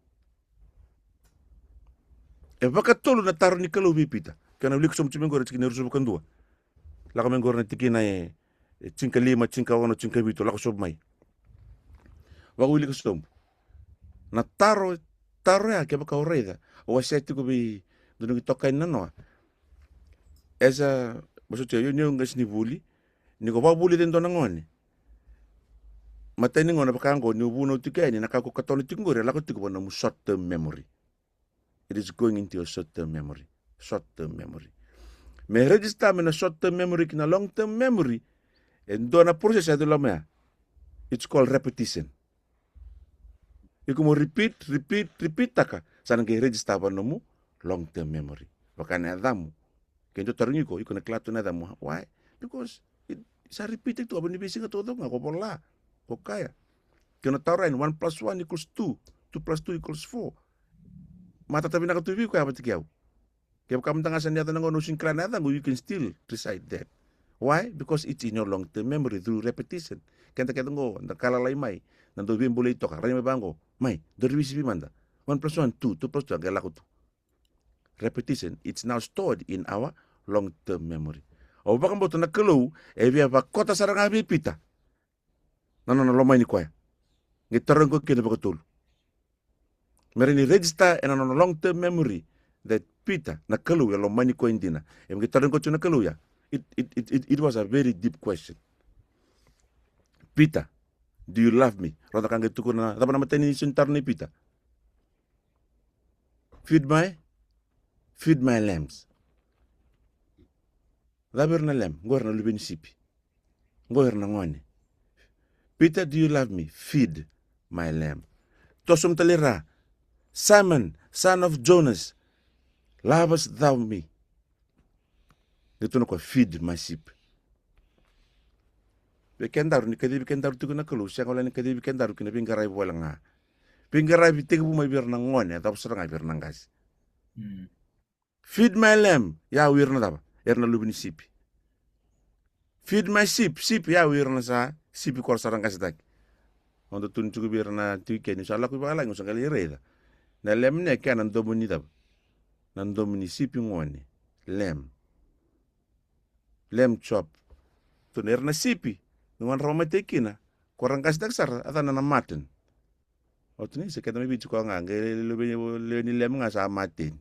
E vakatolu na taro ni Kalou vei Pita. Ke na wilika sobu tu mai qori, tikina e ruasagavulu ka dua. Lako mai qori na tikina e, e tinikalima, tinikaono, tinikavitu, lako sobu mai. Vakawilika sobu. Na taro, taro ya kevaka o raica, o wasea tiko vei dua na itokani na noa. E sa, vosoti au, io ni au qasenivuli, ni ko vakavulica e dua na gone. Matai ni gauna vaka oqo, ni o vunau tiko yani, na ka ko katona tiko qori, e lako tiko vua na nomu short term memory. It is going into your short term memory. Short term memory. Me register mai na short term memory ki na long term memory, e dua na process e yaco e loma ya. It's called repetition. Iko mo repeat, repeat, repeat taka, sa na qai register vua na nomu long term memory. Vaka na yacamu. Ke dua tarogi iko, iko na kila tu na yacamu. Why? Because it, sa repeat tu, ena veisiga taucoko ga ko vola, ko kaya. Ke na taro yani, one plus one equals two, two plus two equals four. Matata vinaka tu vei iko ya vata kei au. Kevaka mada ga sa ni yaco na gauna o sega ni kila na yacaqu, you can still recite that. Why? Because it's in your long term memory through repetition. Keda kece qo, da ka lalai mai, na dau veibolei toka, rai mai vaqo, mai, dou revise vei mada. One plus one, two, two plus two, a qai lako tu. Repetition, it's now stored in our long term memory. Au vakabauta na Kalou e via vakota sara ga vei Pita na nona lomani koya. Qai tarogi koya kina vakatolu. Me rawa ni register ena nona long term memory that Pita, na Kalou e lomani koya dina. E qai tarogi koya tu na Kalou ya. It, it, it, it, it was a very deep question. Peter, do you love me? Roda ka qai tukuna, cava na matai ni isau ni taro nei Peter? Feed my, feed my lambs. Cava ira na lamb? Qo ira na luve ni sipi. Qo ira na gone. Peter, do you love me? Feed my lamb. Toso mai tale ira. Simon, son of Jonas, lovest thou me? Qai tukuna o koya, feed my sheep. Vei kedaru, ni kacivi kedaru tiko na Kalou, sega wale ni kacivi kedaru ki na veiqaravi wale ga. Veiqaravi tekivu mai vei ira na gone, a cava sara ga vei ira na qase. Mm. Feed my lamb, ia o ira na cava? Era na luve ni sipi. Feed my sheep, sheep, ia o ira na sa sipi ko ra sa ra qasetaki. Au dau tukuna tiko vei ira na tiko i ke, ni sa lako i vakalagi, au sa qai lai raica. Na lamb ne kena domo ni cava? Na domo ni sipi gone. Lamb. Lamb chop. Tukuna ira na sipi, ni gauna ra vakamatei kina, ko ra qasetaki sara, a cana na mutton. Au tukuna ni se keda mai Viti koya ga, qai lewe, lewe ni lamb ga sa mutton.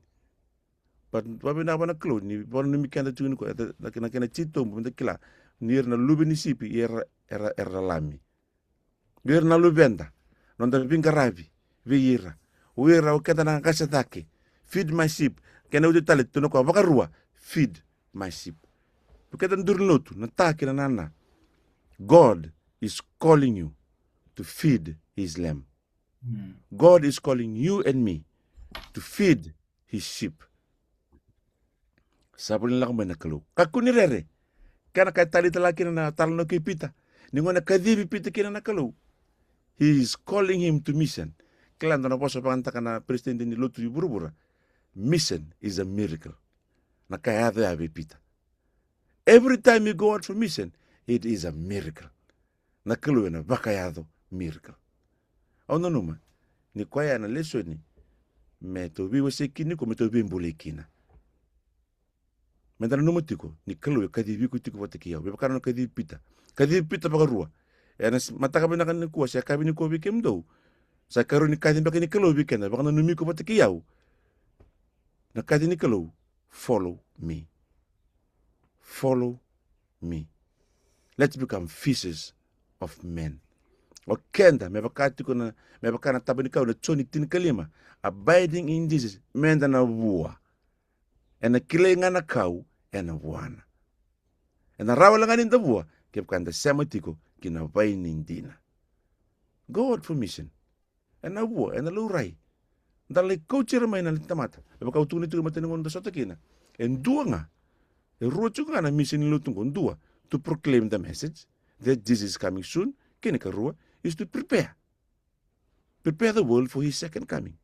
But vakavinaka vua na Kalou ni vakananumi keda tiko ni koya, na, na kena titobu, meda kila ni ira na luve ni sipi, era, era, era lami. Ira na luveda, noda veiqaravi vei ira. O ira o keda na qase cake. Feed my sheep. Kena oti tale, tukuna o koya vakarua, feed my sheep. Vei keda duri lotu, na ta kei na nana. God is calling you to feed his lamb. Mm. God is calling you and me to feed his sheep. Sa voli na lako mai na Kalou. Kakua ni rere. Kena ka e talei tale ga kina na talanoa kei Pita. Ni gauna e kacivi Pita kina na Kalou. He is calling him to mission. Kila, dua na vosa vakayagataka na peresitedi ni lotu i vuravura. Mission is a miracle. Na ka e yaco ya vei Pita. Every time you go out for mission, it is a miracle. Na Kalou ena vakayaco miracle. Au nanuma ni koya na lesoni me tou veiwasei kina, ni ko me tou veibolei kina. Meda nanuma tiko ni Kalou e kacivi iko tiko vata kei au. Me vaka na nona kacivi Pita. Kacivi Pita vakarua. Ena s-, mataka vinaka nikua, se yakavi nikua vei kemudou. Sa ikarua ni kaci beka ni Kalou vei keda, vakananumi iko vata kei au. Na kaci ni Kalou, follow me. Follow me. Let's become fishers of men. O keda, me vaka tiko na, me vaka na taba ni kau na Joni tinikalima. Abiding in Jesus, meda na vua. Ena kilai ga na kau, ena vuana. Ena rawa wale ga ni da vua, kevaka eda sema tiko ki na vaini dina. Go out for mission. Ena vua, ena laurai. Da lai kauti ira mai na tamata. E vaka au tukuna tiko e matai ni gauna da sota kina. E dua ga. E rua tiko ga na mission ni lotu qo, dua. To proclaim the message that Jesus is coming soon. Kena ikarua is to prepare. Prepare the world for his second coming.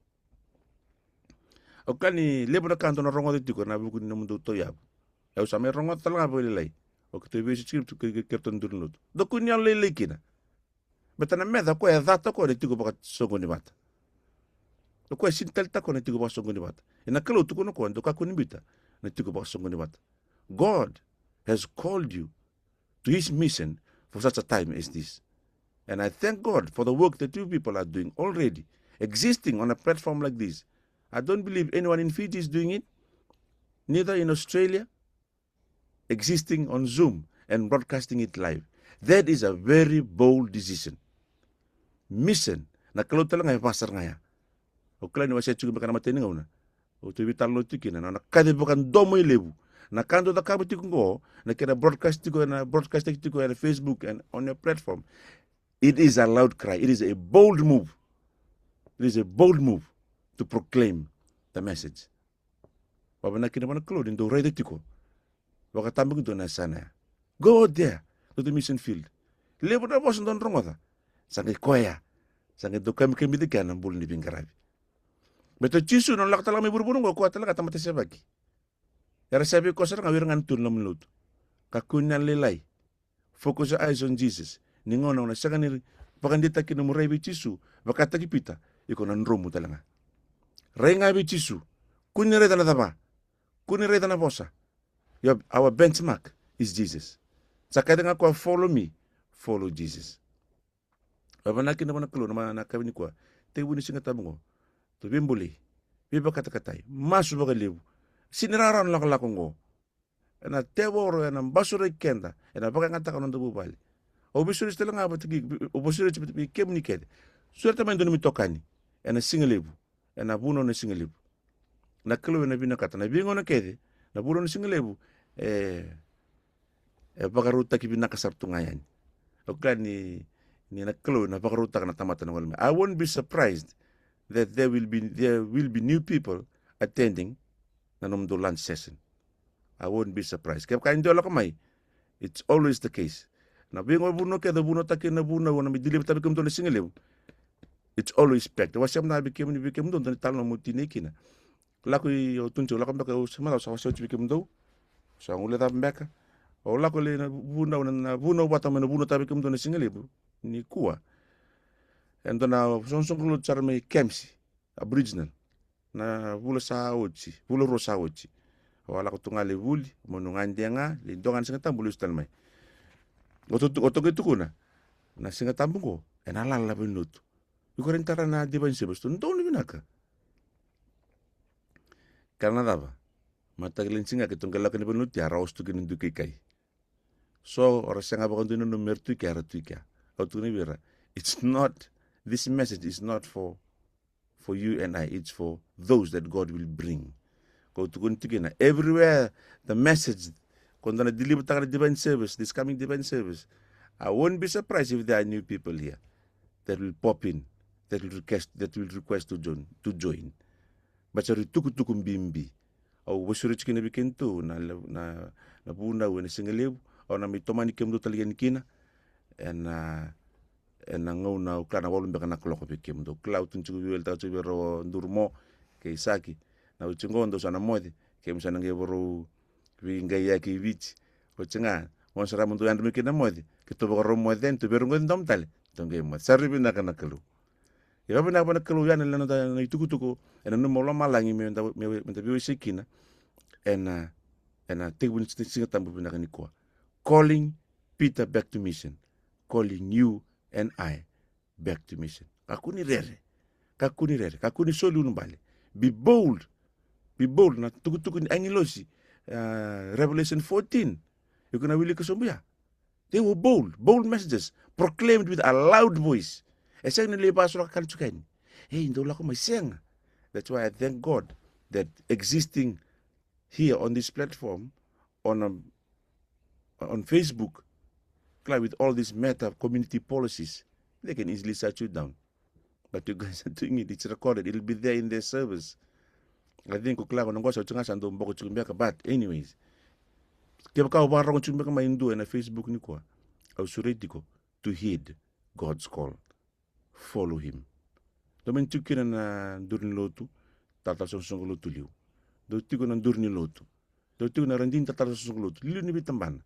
Au kila ni levu na ka dou na rogoca tiko ena vuku ni nomudou tauyavu. Au sa mai rogoca tale ga vakalailai. O keitou veisubscribe tu kei, kei, kei ratou na duru ni lotu. Dou kua ni yalolailai kina. Baleta na meca o koya e cata o koya na tiko vakasoqoni vata. O koya e sega ni taleitaka o koya na tiko vakasoqoni vata. Ia na Kalou tukuna o koya, dou kakua ni biuta na tiko vakasoqoni vata. God has called you to his mission for such a time as this. And I thank God for the work that you people are doing already, existing on a platform like this. I don't believe anyone in Fiji is doing it, neither in Australia, existing on Zoom and broadcasting it live. That is a very bold decision. Mission, na Kalou tale ga e vaka sara ga ya. Au kila ni wasea tiko beka na matai ni gauna. Au tou veitalanoa tiko kina, na, na kaci vakadomo e levu. Na ka dou cakava tiko qo, na kena broadcast tiko, na broadcast tiko ena Facebook and on your platform. It is a loud cry. It is a bold move. It is a bold move to proclaim the message. Vakavinaka kina vua na Kalou ni dou raica tiko vakatabakidua na yasana ya. Go out there to the mission field. Levu na vosa dou na rogoca. Sa qai koya. Sa qai dau kamikamica kina na bula ni veiqaravi. Baleta o Jisu na nona lako tale ga mai vuravura qo, o koya tale ga tamata sevaki. Era sevaki koya sara ga o ira ga na tu ena loma ni lotu. Kakua ni yalolailai. Focus your eyes on Jesus. Ni gauna o na sega ni vakadeitaka na nomu rai vei Jisu, vakataki Pita, iko na dromu tale ga. Rai ga vei Jisu. Kua ni raica na cava. Kua ni raica na vosa. Your, our benchmark is Jesus. Sa kaya ga o koya, follow me, follow Jesus. Vakavinaka kina vua na Kalou na ma-, na yakavi nikua. Tekivu ni Siga Tabu qo. Tou veibolei. Veivakatakatai. Masu vakalevu. Sega ni rawarawa na lakolako qo. ena tevoro, ena basuraki keda, ena vakayagataka na noda vuvale. Au veisureti tale ga vata kei, au veisureti vei kemuni kece. Sureta mai e dua nomu itokani ena siga levu, ena vunau na siga levu. Na Kalou ena vinakata na veigauna kece, na vunau na siga levu, e, e vakarautaki vinaka sara tu ga yani. Au kila ni, ni na Kalou ena vakarautaka na tamata na gauna mai. I won't be surprised that there will be, there will be new people attending na nomudou lunch session. I won't be surprised. Kevaka e dua e lako mai, it's always the case. Na veigauna, vunau kece, vunautaki na vunau, na mai deliver-taka vei kemudou na siga levu. It's always packed. Au a sema na vei kemuni, vei kemudou, dou na tale nomu tinai kina. Lako i, au tukuna tiko, lako beka, au sema, au sa wasea oti vei kemudou. Sa gole cava beka. Au lako lai na vunau, na, na vunau vata mai, na vunautaka vei kemudou na siga levu nikua. E dua na soqosoqo lotu sara mai Kempsey, Aboriginal. Na vula sa oti, vula rua sa oti. Au a lako tu ga lai vuli, manu gade ga, lai dua ga na Siga Tabu, lesu tale mai. Au tu, au tu qai tukuna, na Siga Tabu qo ena lala na valenilotu. Iko rawa ni tara na divine service, tu donu vinaka. Kila na cava? Mataka lailai ni siga keitou qai lako ki na valenilotu, a ra oso tu kina dui kaikai. So, o ra sega vakadua ni nanuma me ra tu i kea, ra tu i kea. Au tukuna vei ira, it's not, this message is not for, for you and I, it's for those that God will bring. Ko tukuna tiko kina, everywhere the message, ko dou na deliver-taka na divine service, this coming divine service, I won't be surprised if there are new people here that will pop in, that will request, that will request to join, to join. But sa rui tukutuku bibi. Au veisureti kina vei kemudou na, na, na vunau ena siga levu. Au na mai tomani kemudou tale yani kina ena, ena gauna, au kila na walu beka na kaloko vei kemudou. Kila au tukuna tiko, veiwalitaka tiko vei rau o Durumo kei Saki. Na oti qo dou sa na moce, kemudou sa na qai varau veiqaiyaki i Viti. Oti ga, gauna sara mo dou yadra mai kina na moce, keitou vakarau moce yani, tou veirogoci domo tale, tou qai moce. Sa rui vinaka na Kalou. E vakavinaka vua na Kalou yani na noda na itukutuku e nanuma o lomalagi me da, me, me da veiwasei kina ena, ena tekivu ni Siga Tabu vinaka nikua. Calling Peter back to mission. Calling you and I back to mission. Kakua ni rere. Kakua ni rere. Kakua ni soli ulubale. Be bold. Be bold. Na tukutuku ni agilosi, uh, Revelation fourteen. Iko na wilika sobu ya. They were bold, bold messages, proclaimed with a loud voice. E sega ni lai vakasolokakana tiko yani. Ei, dou lako mai, sega. That's why I thank God that existing here on this platform, on, um, on Facebook, kila, with all these Meta community policies, they can easily shut you down. But you guys are doing it. It's recorded. It'll be there in their service. I think ko kila ko na qo sa oti ga sa dou boko tiko beka. But anyways, kevaka o vakarorogo tiko beka mai e dua ena Facebook nikua, au sureti iko to heed God's call. Follow him. Dou mani tiko kina na duru ni lotu, talatala soqosoqo lotu liu. Dou tiko na duru ni lotu. Dou tiko na radini, talatala soqosoqo lotu, liuliu ni veitabana.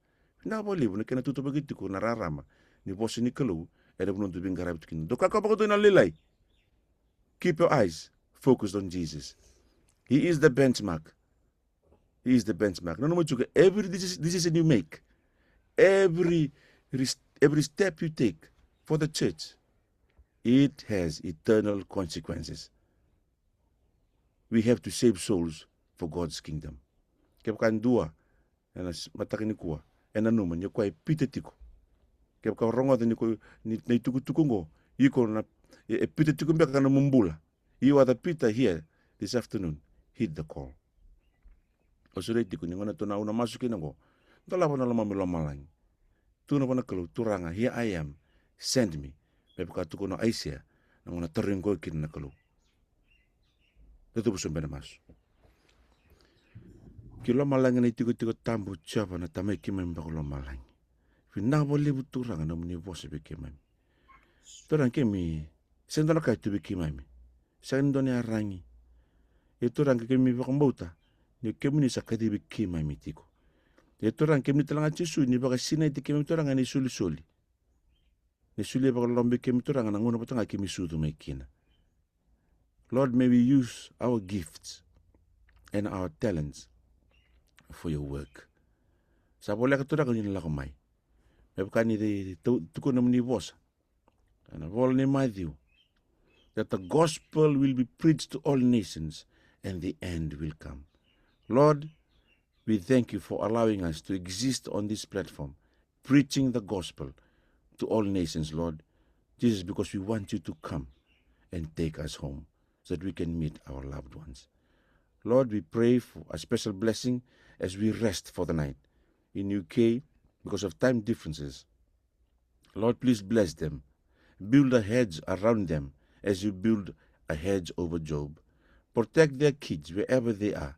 Vinaka vakalevu na kena tutuvaki tiko na rarama ni vosa ni Kalou ena vanua dou veiqaravi tu kina. Dou kakua vakadua na lailai. Keep your eyes focused on Jesus. He is the benchmark. He is the benchmark. Nanuma tiko, every deci-, decision you make, every res-, every step you take for the church, it has eternal consequences. We have to save souls for God's kingdom. Kevaka e dua ena s-, mataka nikua e nanuma ni o koya e Pita tiko, kevaka o rogoca ni ko, ni, na itukutuku oqo, iko na, e, e Pita tiko beka na nomu bula. You are the Peter here this afternoon. Heed the call. Au sureti iko ni gauna tou na, au na masu kina oqo, dolava na lomamu i lomalagi. Tukuna vua na Kalou, Turaga, here I am, send me. Me vaka tukuna o Aisea, na gauna tarogi koya kina na Kalou. Da cuva sobu ena masu. Ki lomalagi na itikotiko tabu, Jiova na Tamai keimami vakalomalagi. Vinaka vakalevu Turaga na nomuni vosa vei keimami. Turaga, keimami sega ni dua na ka e tu vei keimami. Sega ni dua na iyaragi. Ia Turaga, keimami vakabauta ni o kemuni sa kacivi keimami tiko. Ia Turaga, kemuni tale ga Jisu ni vakasinaiti keimami Turaga ena isolisoli. Ni solia vakaloloma vei keimami Turaga na gauna vata ga keimami sucu mai kina. Lord, may we use our gifts and our talents for your work. Sa voleka Turaga ni na lako mai. Me vaka ni tu-, tukuna na nomuni vosa ena ivola nei Maciu, that the gospel will be preached to all nations and the end will come. Lord, We thank you for allowing us to exist on this platform, preaching the gospel to all nations, Lord. This is because we want you to come and take us home so that we can meet our loved ones. Lord, we pray for a special blessing as we rest for the night in U K because of time differences. Lord, please bless them. Build a hedge around them as you build a hedge over Job. Protect their kids wherever they are.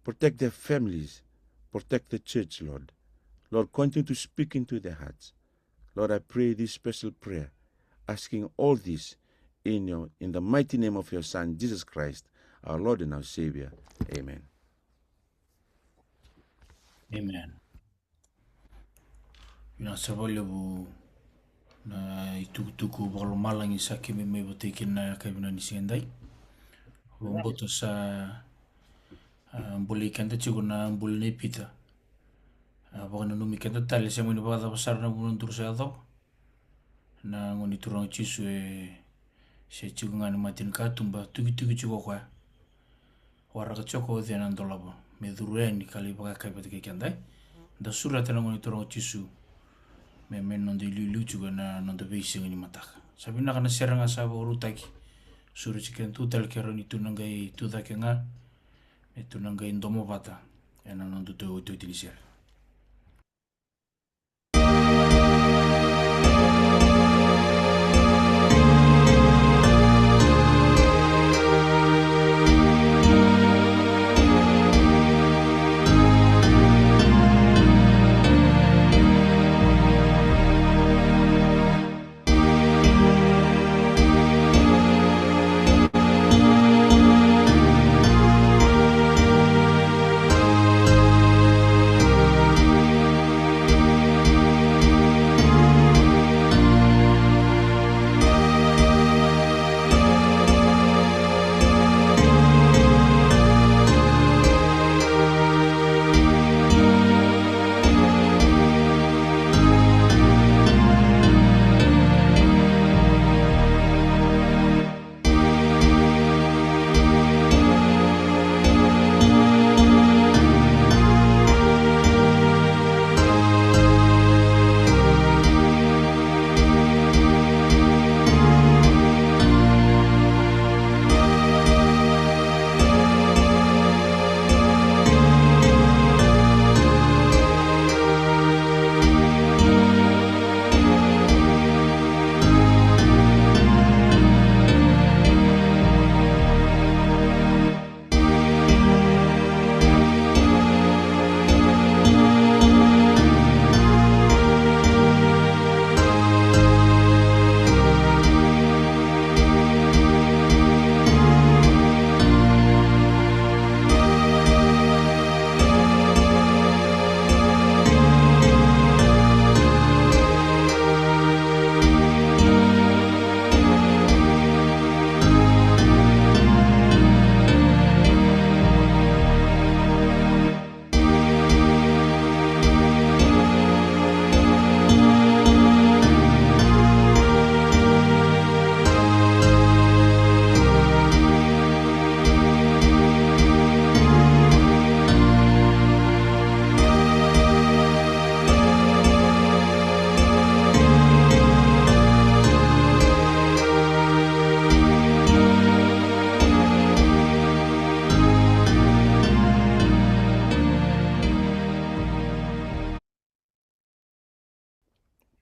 Protect their families. Protect the church, Lord. Lord, continue to speak into their hearts. Lord, I pray this special prayer, asking all this in your, in the mighty name of your Son, Jesus Christ, our Lord and our Savior. Amen. Amen. Vinaka sara vakalevu na itukutuku vakalomalagi sa keimami mai vata kina na yakavi ni siga edai. Vakabauta sa, a, bolei keda tiko na bula nei Pita. A, vakananumi keda tale se mani vakacava sara na vanua duru sa yacova. Na Gone Turaga o Jisu e se tiko ga ni mata ni katuba, tukituki tiko o koya. Waraka tiko o cei na dolava me curu yani ka lai vakayakavi vata kei keda. Da sureta na Gone Turaga o Jisu me, me noda iliuliu tiko ena noda veisiga ni mataka. Sa vinaka na sere ga sa vakarautaki. Sureti keda tu tale ke rawa ni tu na qai tu cake ga, me tu na qai domo vata ena noda iotioti ni sere.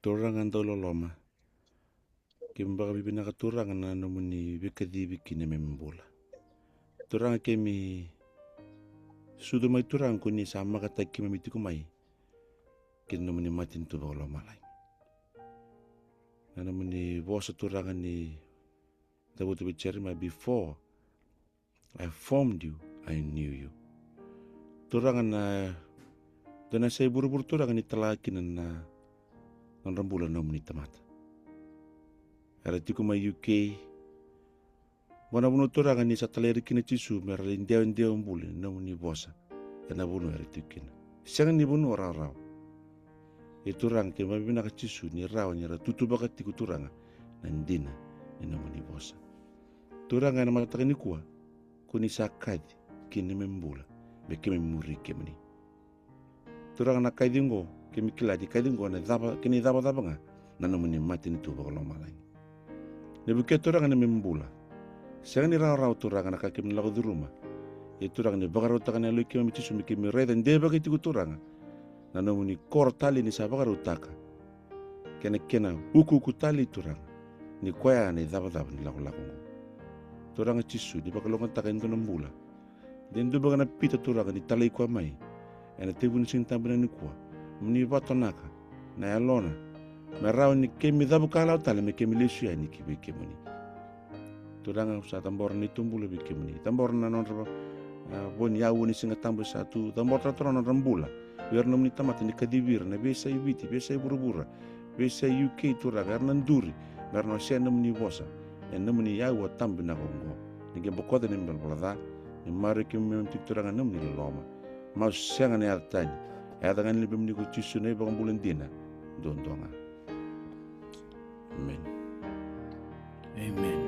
Turaga dauloloma, keimami vakavinavinaka Turaga na nomuni veikacivi ki na neimami bula. Turaga keimami sucu mai Turaga ko ni sa makataki keimami tiko mai ki na nomuni matanitu vakalomalagi. Na nomuni vosa Turaga ni cavuta vei Jeremiah, before I formed you, I knew you. Turaga na, dua na yasai vuravura Turaga ni tala kina na nodra bula na nomuni tamata. Era tiko mai U K, vua na vanua Turaga ni sa talai ira kina Jisu me ra lai dewadewa bula na nomuni vosa ena vanua era tiko kina. Sega ni vanua rawarawa. E Turaga keimami vakavinavinaka Jisu ni rawa ni ra tutuvaka tiko Turaga na dina ni nomuni vosa. Turaga ena mataka nikua, ko ni sa kaci ki na neimami bula me keimami muri kemuni. Turaga, na kaci oqo, keimami kila ni kaci oqo na cava, kena icavacava ga na nomuni matanitu vakalomalagi. Ni vukea, Turaga, na neimami bula. Sega ni rawarawa, Turaga, na ka keimami lako curuma. Ia, Turaga, ni vakarautaka na yaloi keimami, Jisu, me keimami raica de vaka tiko, Turaga, na nomuni koro talei ni sa vakarautaka, kei na kena ukuuku talei, Turaga, ni koya na icavacava ni lakolako oqo. Turaga Jisu, ni vakalougatataka e dua na bula, de dua beka na Pita, Turaga, ni talai koya mai ena tekivu ni Siga Tabu nikua, mo ni vakatonaka na yalona, me rawa ni keimami cavuka lawa tale, me keimami lesu yani ki vei kemuni. Turaga, au sa cabora na neitou bula vei kemuni. Cabora na nodra, a, vo ni aua ni Siga Tabu sa tu. Cabora, Turaga, na nodra bula vei ira na nomuni tamata ni kacivi ira na veiyasai Viti, veiyasai vuravura, veiyasai U K, Turaga, era na duri me ra na wasea na nomuni vosa ena nomuni aua tabu vinaka oqo. Ni qai bokoca na neimami ivalavala ca, me maroroi keimami tiko, Turaga, na nomuni loloma. Masu sega na yaca tani, yaca ga ni luvemuni ko Jisu, na iVakabula dina duadua ga. Amen. Amen.